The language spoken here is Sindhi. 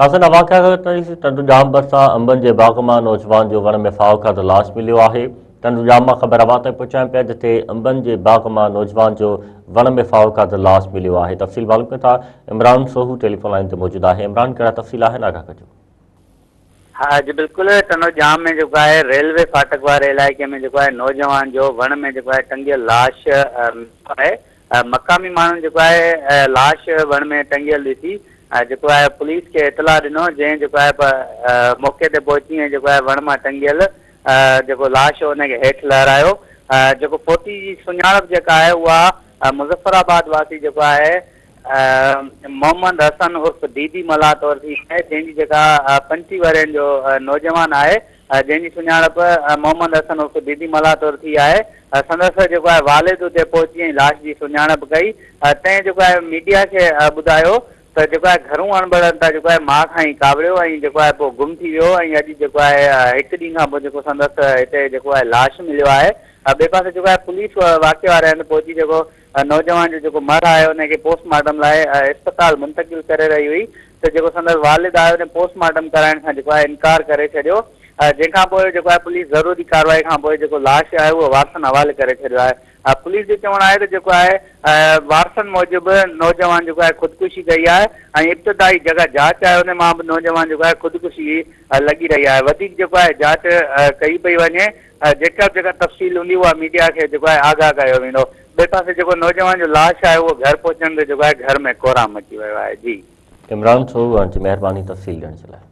ناظرين اوهان کي آگاهه ڪنداسين ٽنڊو ڄام ڀرسان انبن جي باغ مان نوجوان جو وڻ ۾ ڦاهو کاڌل لاش مليو آهي ٽنڊو ڄام مان خبر اوهان تائين پهچايون پيا جتي انبن جي باغ مان نوجوان جو وڻ ۾ ڦاهو کاڌل لاش مليو آهي تفصيل معلوم ڪيون ٿا عمران سوهو ٽيليفون لائين تي موجود آهي عمران ڪهڙا تفصيل آهن آگاهه ڪجو. ها جي بلڪل ٽنڊو ڄام ۾ جيڪو آهي ريلوي ڦاٽڪ واري علائقي ۾ جيڪو آهي نوجوان جو وڻ ۾ جيڪو آهي ٽنگيل لاش مليو آهي مقامي ماڻهن جيڪو آهي لاش وڻ ۾ ٽنگيل ڏسي جيڪو آهي پوليس کي اطلاع ڏنو جنهن جيڪو آهي موقعي تي پهچي ۽ جيڪو آهي وڻ مان ٽنگيل جيڪو لاش هو ان کي هيٺ لهرايو جيڪو فوتي جي سڃاڻپ جيڪا آهي اها مظفر آباد واسي جيڪو آهي محمد حسن عرف ديدي ملاح طور ٿي آهي جنهن جي جيڪا 25 ورهين جو نوجوان آهي جنهن جي سڃاڻپ محمد حسن عرف ديدي ملاح طور ٿي آهي، سندس جيڪو آهي والد اتي پهچي ۽ لاش جي سڃاڻپ ڪئي، تنهن جيڪو آهي ميڊيا کي ٻڌايو ته جيڪو آهي گهرون اڻبڻت تان جيڪو آهي ماء کان ئي ڪاوڙيو ۽ جيڪو آهي پوء گم ٿي ويو ۽ اڄ جيڪو آهي هڪ ڏينهن کان پوء جيڪو سندس هتي جيڪو آهي لاش مليو آهي، ٻئي پاسي جيڪو آهي پوليس واقعي واري هنڌ پهچي جيڪو نوجوان جو جيڪو مڙهه آهي ان کي پوسٽ مارٽم لاء اسپتال منتقل ڪري رهي هئي ته جيڪو سندس والد آهي ان پوسٽ مارٽم ڪرائڻ کان جيڪو آهي انڪار ڪري ڇڏيو جنهن کان پوء جيڪو آهي پوليس ضروري ڪارروائي کان پوء جيڪو لاش آهي اهو وارثن حوالي ڪري ڇڏيو آهي پوليس جو چوڻ آهي ته جيڪو آهي وارثن موجب نوجوان جيڪو آهي خودڪشي ڪئي آهي ۽ ابتدائي جيڪا جاچ آهي ان مان به نوجوان جيڪو آهي خودڪشي لڳي رهي آهي وڌيڪ جيڪو آهي جاچ ڪئي پئي وڃي جيڪا به جيڪا تفصيل هوندي اها ميڊيا کي جيڪو آهي آگاهه ڪيو ويندو. ٻئي پاسي جيڪو نوجوان جو لاش آهي اهو گهر پهچڻ تي جيڪو آهي گهر ۾ ڪهرام مچي ويو آهي. جي. عمران سوهو اوهان جي مهرباني تفصيل ڏيڻ جي لاء.